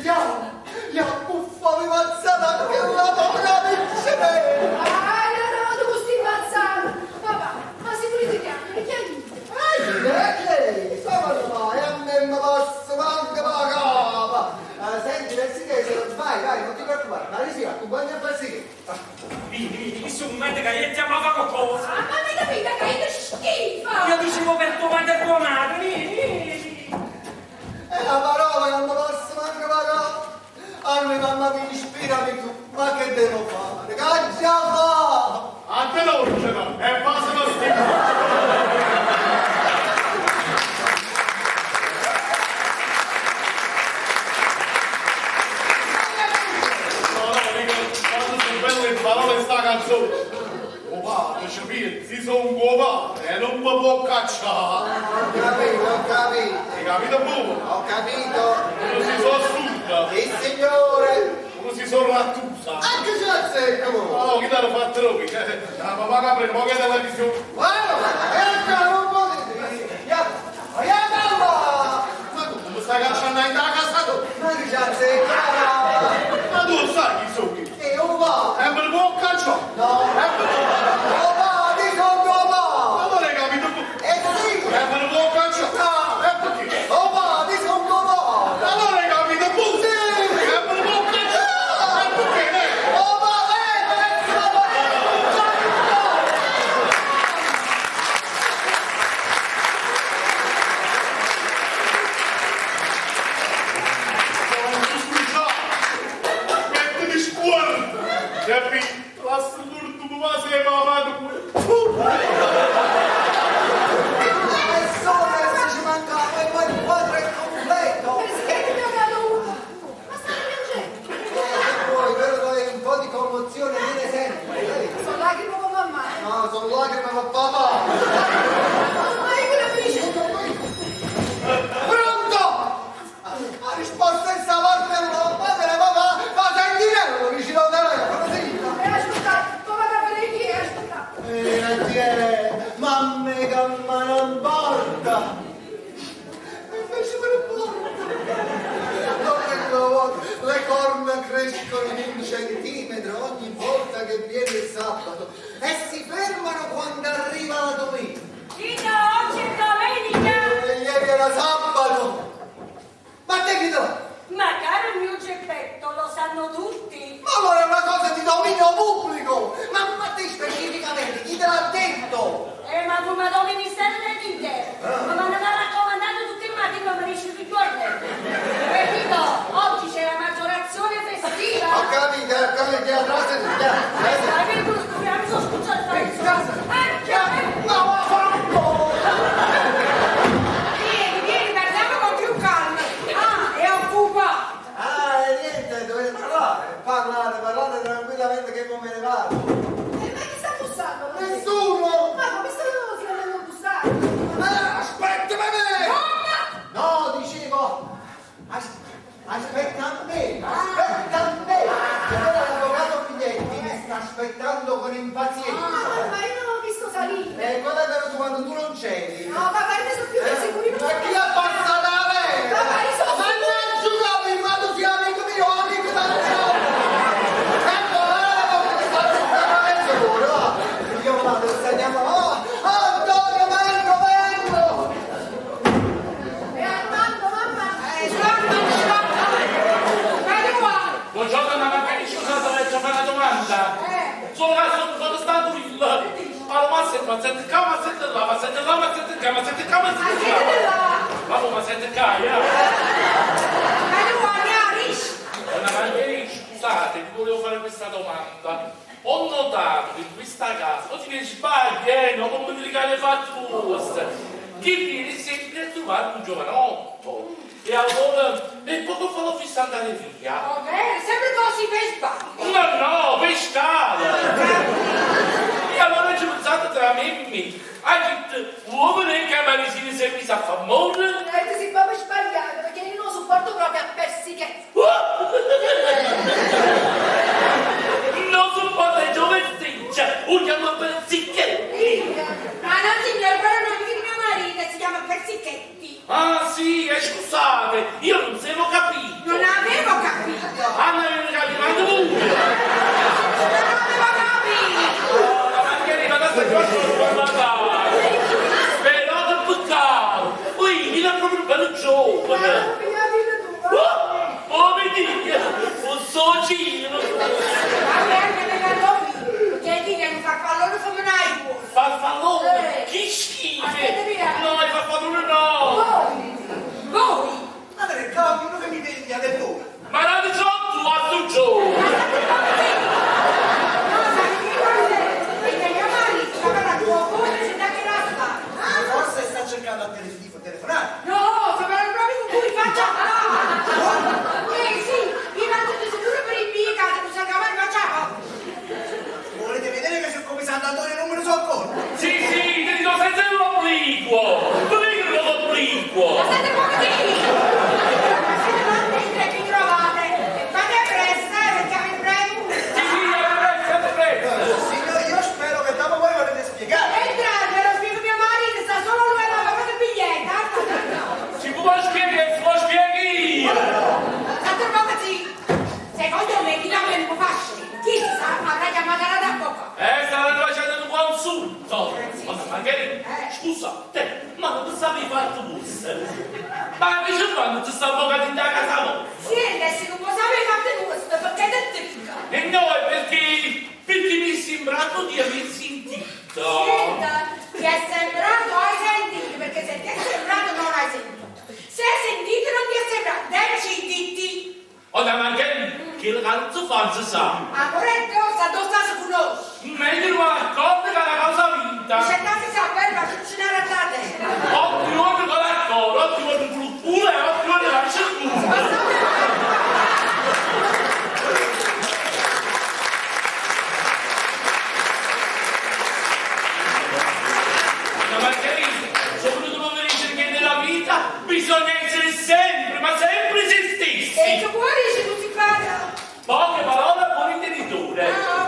Ia, ia, buffami mazzata anche la povera piccerella! Ah, io non ti mazzate! Papà, ma se volete chiamare, chiamate! Eh, lei, come mai? A me mi passa manco la capa! Senti, Persichese, vai, vai, non ti preoccupare, Marisia, accompagna a Persichese. Vieni, vieni, questo è un momento che io ti amo a fare qualcosa. Ah, ma avete capito che io schifo! Io dicevo per tua madre e tua madre, vieni, vieni. È la parola che non mi passa manco la capa! A me mamma mi ispirami tu, ma che devo fare? Che già fa? A te l'organo, e passa lo stigma. No, no, dico, quando sono belle le parole sta canzone. Oh padre, ci pensi, sono un padre e non mi può cacciare. Ho capito, ho capito. Hai capito buono? Ho capito. Uno si sono assunta, Il signore. uno si sono rattusa. Anche se la zecca, mo. No, no, chi te l'ha fatto lui? La papà che prende poca televisione. Guarda, ecco, non potete. Ya, ya, mamma. Ma tu come stai cacciando in casa tu? Ma che c'è zecca? Ma tu sai chi sono io? E un va. E me ne può cacciare? No. E me ne Oh, va, ti sono Ma va. non hai capito tu? E sì. E me ne può cacciare? No. E perché? Oh, va, ti sono va. Allora hai capito tu? Sì. E me ne può cacciare? E perché? Ne? Oh, va, eh, va, va. Sono scusato. Metti di sguardo. Capito? L'assicuro tu mi vai sei mamma tu. E solo se ci mancava e poi il quadro è completo. Persichetti mi ha caduto! Ma stai piangendo? Che vuoi, però dai, un po' di commozione viene sempre. eh. Sono lacrime con mamma! No, sono lacrime con papà. Ma io quella felice! Pronto! La risposta è stavolta no, padre, papà, ma sentinello vicino al telefono, sì. E aspetta, come capire chi è? Aspetta! Eh, chi è? Mamma che me ne porta! E invece me ne porta! Dove lo- Le corna crescono di un centimetro ogni volta che viene il sabato e si fermano quando arriva la domenica. Tito, oggi è domenica! E ieri era sabato! Ma te chi te l'ha? Ma caro mio Geppetto, lo sanno tutti! Ma allora è una cosa di dominio pubblico! Ma, ma te specificamente chi te l'ha detto? Ma come do Ministero dell'Interno! Ma mi hanno raccomandato tutti i mattini ma mi riesce più E Tito, oggi c'è la maggiorazione festiva! Ho capito, ho capito, chi trase tu, chi Eh, che mi sono scusato, eh, No, ma fanno! Vieni, vieni, parliamo con più calma! Ah, è occupato! Ah, e niente, dovete parlare, parlare, parlate tranquillamente che non me ne vado. E ma chi sta bussando? Nessuno! Ma come stanno si andando a bussare? Ah, aspettami me! No, dicevo, as- aspetta a me, aspetta a me! Che ora l'avvocato Biglietti mi sta aspettando con impazienza. Ah, ma io non ho visto salire! E quando è venuto quando tu non c'eri? No, papà, io sono più che sicuro. Ma chi l'ha passata a me? Papà, io sono Mannaggia, capi, ma tu sei amico mio, amico d'Antonio! Ecco, eh, sta aspettando mezz'ora, va. Io vado, andiamo. Oh, Antonio, vengo, vengo! E Armando, mamma! Buongiorno mamma, che scusate, voglio fare una domanda. Sono sono, sono stato il Allora, ma senti, ma senti qua, ma senti là, ma senti là, ma senti qua, ma senti qua, ma senti là. Ma come ma senti qua, eh? Donna Margherita, scusate, vi volevo fare questa domanda. Ho notato che in questa casa, non si sbaglia, non come dire che le fatto vostre, che viene sempre a trovare un giovanotto. E allora, e poco fa l'ho visto andare via. sempre così per sbaglio! No, no, per scala! E allora ci ho pensato tra me e me. Ha detto, uomo che Marisina si è messa a fare amore? E ti sei proprio sbagliato, perché io non sopporto proprio a Persichetti! Non sopporta il giovane o chiama Persichetti. Ma no, signor, quello non è di mio marito, si chiama Persichetti! Ah sì, scusate, io non se l'ho capito. Non avevo capito! che lo spieghi io! Tanto poco sì. Secondo me chi la viene può facile. Chissà, avrà chiamato la avvocato. Stanno facendo un consulto! Ma Margherita, scusa, te, ma non ti sapevi fatto busse? Ma invece quando ti sta avvocato in casa vostra? Sì, se non lo sapevi fatto questo, perché te dico? E no, è perché, perché mi è sembrato di aver sentito. Senta, ti è sembrato, hai sentito, perché se ti è sembrato non hai sentito. Se hai sentito non ti è sembrato, deciditi. Ora Margherita, che la cazzo fa si sa? Ancora è cosa, dove sta si conosce? Meglio non accordo che la causa vinta. Se si sa bene, ma ci sono arratate. Otto giorni con l'accordo, otto giorni con il culo e otto giorni con il culo. Ma Margherita, soprattutto per dire che nella vita bisogna essere sempre, ma sempre se E stessi. che vuoi dice tu si parla? Poche parole, buon intenditore. Ah,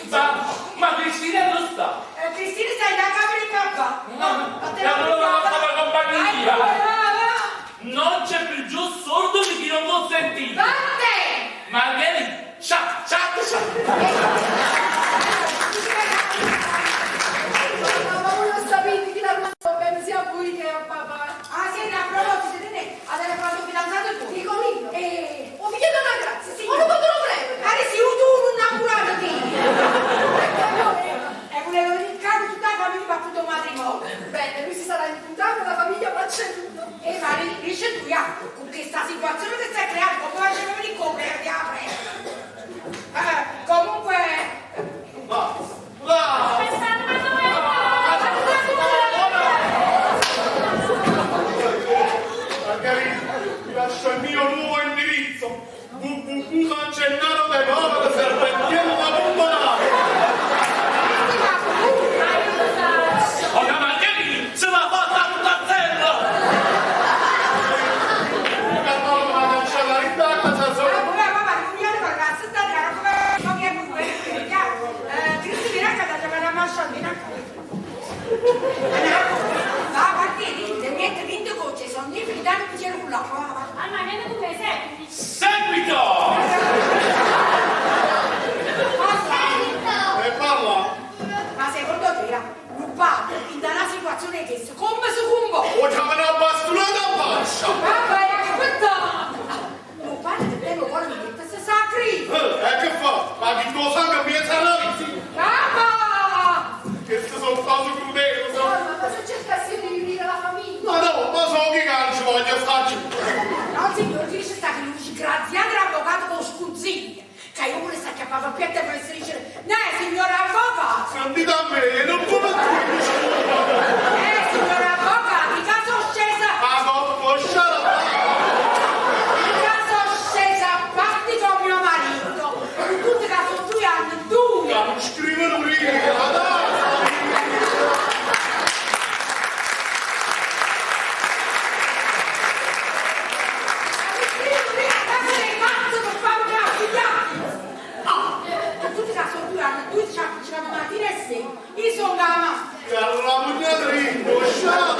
bene. Ma Cristina dove sta? Cristina sta in camera di papà. No, Vattene e allora a va la compagnia. Vai, va, va. Non c'è più giù sordo di chi non può sentire. Vatte! Margherita, ciao, ciao, ciao. Ma voi non sapete chi l'ha messo bene sia a voi che a papà. Ah, sì, a proposito, te aveva fatto il fidanzato tu. Nicolino. E... Ho figlio una grazia, sì. Ma non potrò prendere. Ah, sì, tu non innamorato di. E volevo rincare tutta la famiglia per tutto matrimonio. Bene, lui si sarà incontrato con la famiglia Pacceluto. E ma dice tu, ya, con questa situazione che si è creata, come faceva per ricoprire di apre? Comunque... Va, va! Aspettate, ma dove Margherita, ti lascio il mio nuovo indirizzo. www.sangennaro de Povero Serpentiero da Pomponaro. Ora Margherita, se l'ha fatta tutta a terra. Che non mi ha cacciata in casa Ah, sola. vabbè, vabbè, riunione con la stessa come come è molto bene, Cristi viene a casa, chiama la mascia, viene a casa. Va, partiti, te metti 20 gocce, sono lì, fidati che c'era un là, va, va. Mamma, vieni con me, seguimi. Seguito! E parla. Ma secondo te, un padre in una situazione che come si comporta? O c'è una bastonata a faccia. Vabbè, aspetta! Un padre che tengo cuore mi mette si sacrifica. E che fa? Ma chi lo sa che mi è la visita? Papà! Queste sono cose crudeli, so. Ma se cercassi di riunire la famiglia? Ma no, ma so che calcio voglio starci. No, signore, ti dice sta che lui disgraziato l'avvocato con sconsiglia. Che io pure sta chiamando più a te per dice, no, signor avvocato! Sentite a me, non come tu. Signor avvocato, mica sono scesa, Ma dopo sciala. mica sono scesa a parte con mio marito. Con tutti che sono due anni, due. Non scrivono riga, dai. Io sono la mamma. La mugnata ringo, sciala.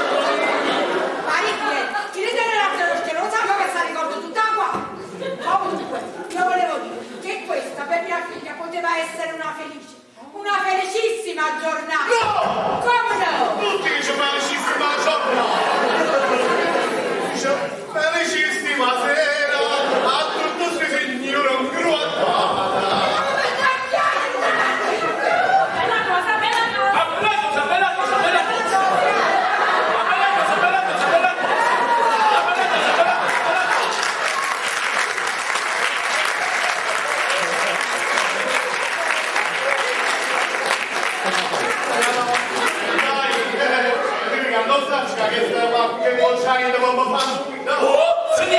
Parecchie, chi ne deve la che non sa che sta ricordo tutta qua. Comunque, io volevo dire che questa per mia figlia poteva essere una felice, una felicissima giornata. No! Come no? Tutti che c'è felicissima giornata. Dice, felicissima sera a tutto questi signori un gruattata. Bella cosa, bella cosa. Ma bella cosa, bella cosa, bella cosa. Ma bella cosa, bella cosa, bella cosa. Ma bella cosa, bella cosa, bella cosa. Dai, dimmi che non sa che stai qua, che non c'hai da mamma fa. No! Oh, se ne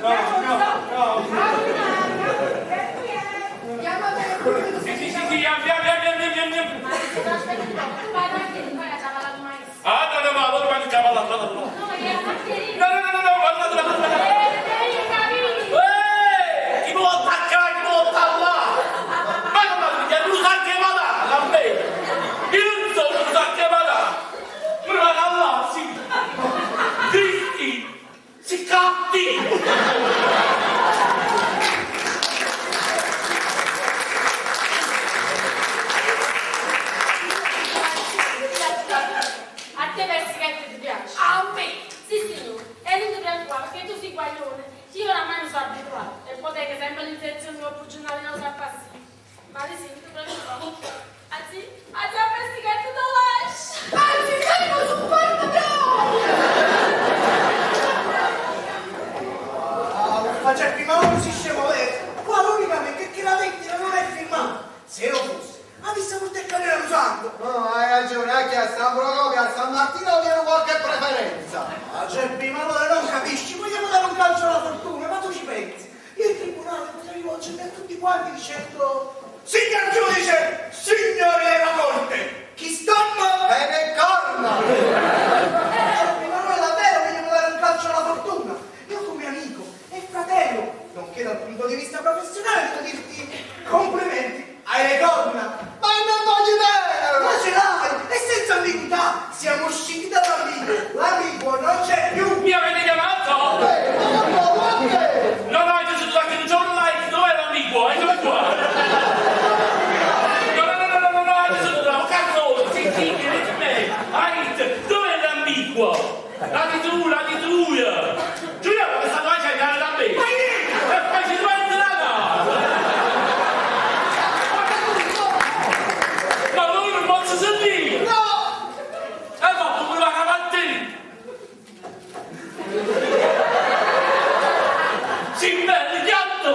No, no, no. Chiama per quello che tu Sì, stai sì, sì, sì, andiamo, andiamo, andiamo, andiamo. Ma se tu aspetti un po', tu vai avanti e poi la ciavala tu maestro. Ah, no, no, no, allora quando chiama la la la. No, ma che la mascherina. No, no, no, no, no, guardate la guardate. Eh, capito? Ehi, chi può attaccare, chi può là? Ma come mi non sa che va là, la bene. Io non so, non sa che va là. Ma va là, sì. Cristi, si catti. A te Persichetti ti piace? A me! Sì, signore, e non ti preoccupare perché tu sei guaglione. Io oramai mi sono abituato e poi che sempre l'infezione mi può giornale non sa passare. Ma sì, non ti preoccupare. Anzi, anzi a Persichetti te lascio. Anzi, io non supporto proprio! Ah, ma certo, ma non si scemo, eh. Qua l'unicamente che la lettera non è firmata. Se lo fosse, avesse avuto il canale usando. No, hai ragione, anche a San Procopio, a San Martino viene qualche preferenza. Ah, Geppi, ma allora non capisci, vogliamo dare un calcio alla fortuna, ma tu ci pensi? Io in tribunale potrei rivolgermi a tutti quanti dicendo Signor giudice, signori della corte, chi stanno? Bene corna! Geppi, ma noi davvero vogliamo dare un calcio alla fortuna? Io come amico e fratello, nonché dal punto di vista professionale, devo dirti complimenti, hai le corna! Ma non voglio Ma bene! ce l'hai! E senza ambiguità! Siamo usciti dall'ambiguo! L'ambiguo non c'è più! Mi avete chiamato? Eh, ma no, ma che? No, no, io sono anche un giorno live, dov'è l'ambiguo? Eccomi qua. No, no, no, no, no, no, no, io sono bravo, cazzo, sì, sì, vedete me. Ait, dov'è l'ambiguo? La di tu, la di tu. Giulia, ma questa faccia è da me. E poi ci due entrata. Ma lui non posso sentire. No! E va, come va avanti? Sì, bello, chiatto!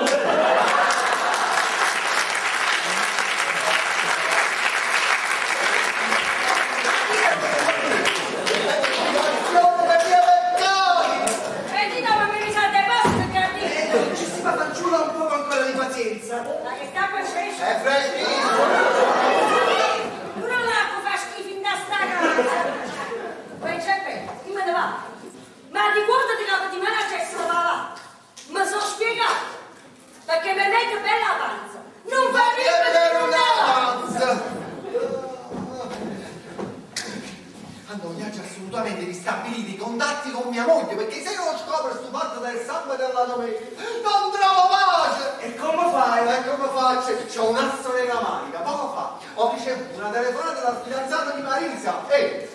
Azione per via Beccari! Senti, no, ma mi risate posto perché a dire. Eh, dolcissima fanciulla, un poco ancora di pazienza. Ma che sta qua fresca? È freschissimo! Pure l'acqua fa schifo in da sta casa. Poi c'è bene, chi me ne va? Ma ricordati che la settimana c'è solo va là. Mi sono spiegato. Perché mi metto bella panza. Non fa Che niente per per una una avanza! Annoiaci assolutamente di stabilire i contatti con mia moglie, Perché se io non scopro sto fatto del sangue della domenica, non trovo pace! E come fai? E come faccio? C'ho un asso nella manica. Poco fa ho ricevuto una telefonata dal fidanzato di Marisa. Ehi,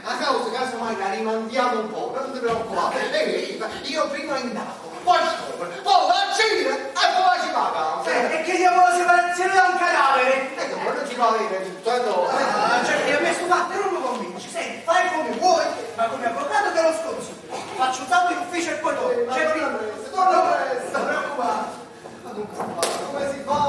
a causa casomai la rimandiamo un po', non ti preoccupare. Ehi, io prima indago, poi scopro, poi la gira e poi ci paga. Eh, e chiediamo la separazione da un cadavere. Ecco, ma non ci fa avere tutto, eh no. Ah, cioè, a me sto fatto non mi convinci. Senti, fai come vuoi, ma come avvocato te lo sconsiglio. Faccio un salto in ufficio e poi torno. Ma Cioè, torna presto, torna presto. Non preoccupare. Ma non si fa, come si fa?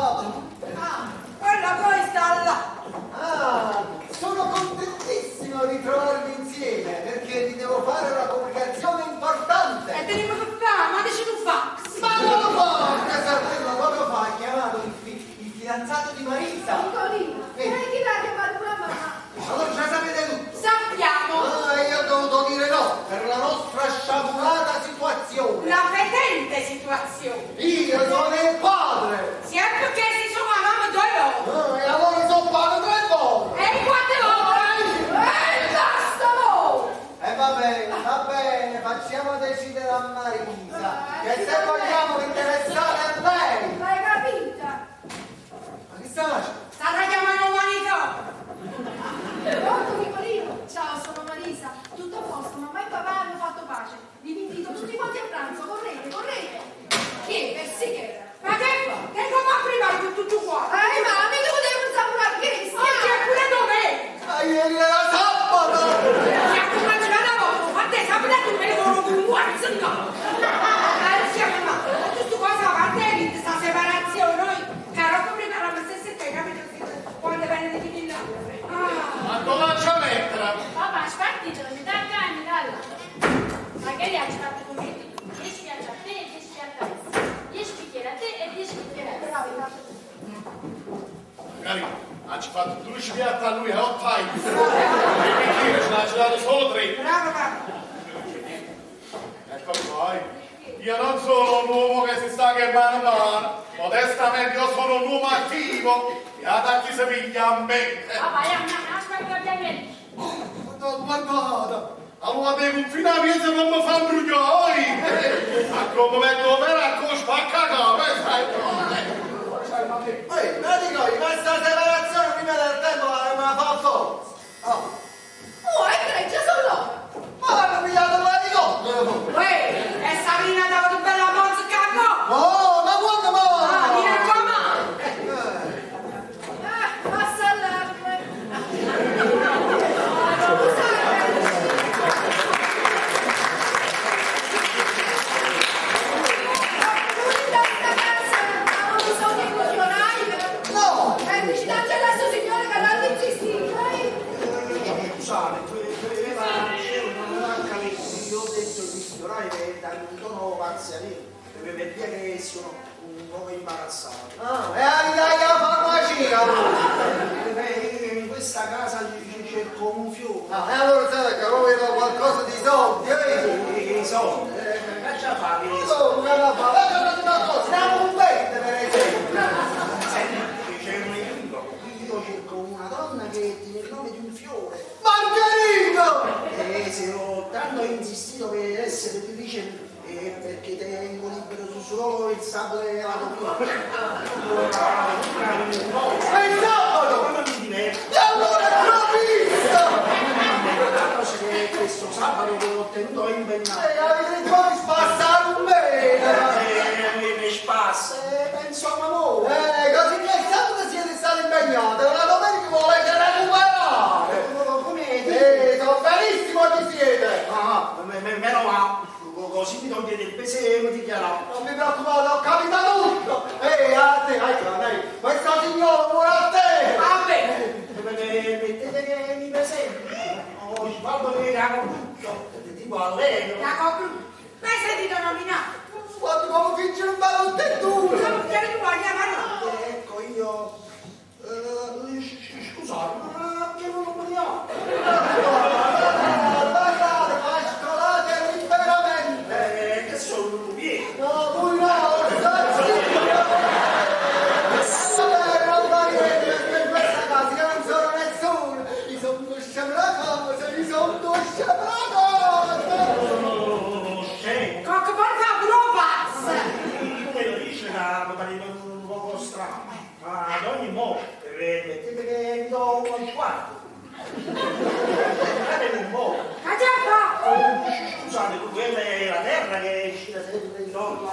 Ah, quella poi sta là! Ah, sono contentissimo di trovarvi insieme perché vi devo fare una comunicazione importante. E teniamo che fare, ma dici tu fax! Ma non lo fa, Casartello, poco fa ha chiamato il, fi- il fidanzato di Marisa. Nicolino, Eh. e chi l'ha chiamato pure a mamma? Allora già sapete tutto. Sappiamo! Ah, io ho dovuto dire no per la nostra sciagurata situazione. La fetente situazione! Io sono il padre. Sia perché si sono mamma due volte! Ah, e allora sono padre tre volte. E quante volte? E basta mo! E va bene, facciamo decidere a Marisa, che se vogliamo interessare a lei. L'hai capita? Ma che sta facendo? Sarà chiamando manicomio! Pronto Nicolino? Ciao, sono Marisa. Tutto a posto, mamma e papà hanno fatto pace. Vi invito tutti quanti a pranzo, correte, correte! Chi è? Persichera? Ma che fa? Che come ha privato tutto qua? Ma mica potevo pensare pure a che Oggi è pure domenica! Ma ieri era sabato! Si è cominciata poco, ma te sabato e domenica non con guazzo no! Anzi, mamma, tutto cosa avanti e questa separazione, noi, caro, come prepariamo stesse te, capito? Quando viene di là. Ah! Ma dove c'è lettera? Papà, spartitelo, mi dà a me, dalla. Ma che li ha fatto come 10 piace a te, 10 Ci ha fatto 12 piatti a lui e 8 a io. E bicchieri ce n'ha girato solo 3. Bravo papà. Ecco qua, io non sono un uomo che si sta che mano a mano, modestamente io sono un uomo attivo, e a chi si piglia a me. Papà, aspetta, vieni. Guardate, guardate, allora devo confinare mezzo non mi fa imbrugliare. Ma come vengo per a spacca capo, sai. Ehi, me la dico io, questa separazione prima del tempo la me la fa forza. Oh, Oh, è grecia sono loro. ma l'hanno pigliato l'elicottero! Uè, e Sabina dava tu bella mozzica a co. Oh, ma quando Ah, mi mai? raccomando. Ah, passa allarme. Scusate. L'unità sta casa ha bisogno di un No! Eh, dici tanto adesso signore che l'hanno insistito, eh? Scusate, quella c'era una capito, io ho detto di sfiorare per darmi un tono parziale, per dire che sono un po' imbarazzato. Ah, e arrivai alla farmacia! Beh, in questa casa cerco un fiore. Ah, e allora sai che voglio qualcosa di soldi, eh? E i soldi, che ce la fa? Non so, come la fa? Lasciate una cosa, andiamo un bene, per esempio. Senti, c'è un equivoco. Io cerco una donna che tiene il nome di un fiore. Margherita! E se ho tanto insistito per essere felice è perché tengo libero su solo il sabato e la domenica. E il sabato! Come mi diverto? E allora è provvista! Cosa che questo sabato che ho tenuto impegnato. E avete poi spassare un bene! Mi spassa, penso all'amore. Così che il sabato siete stati impegnati, la domenica volete recuperare! Come? So benissimo chi siete! Ah, meno male, così mi togliete il peso e mi dichiarò. Non vi preoccupate, ho capito tutto! Ehi, a te, ai te, questa signora vuole a te! Va bene, mettete che mi presento. Osvaldo che era brutto, tipo allegro. Jacopo, ma hai sentito nominare? Guarda come finge un bello te tu! Sono chiaro tu voglio parlare. Ecco, io... Scusate, ma che non lo vogliamo? Parlate, pascolate liberamente! Che sono un lupiere. No, voi no, state zitto! Vabbè, non va niente, perché in questa casa io non sono nessuno! Io sono uno sciamracosa, io sono uno sciamracosa! Scemo. Cocco, porca pure pazza. Come lo dice che mi pare un poco strano. Ma ad ogni modo, mettete che mi do uno sguardo. Guardate un po'. Ma già fa? Scusate, quella è la terra che gira sempre intorno a...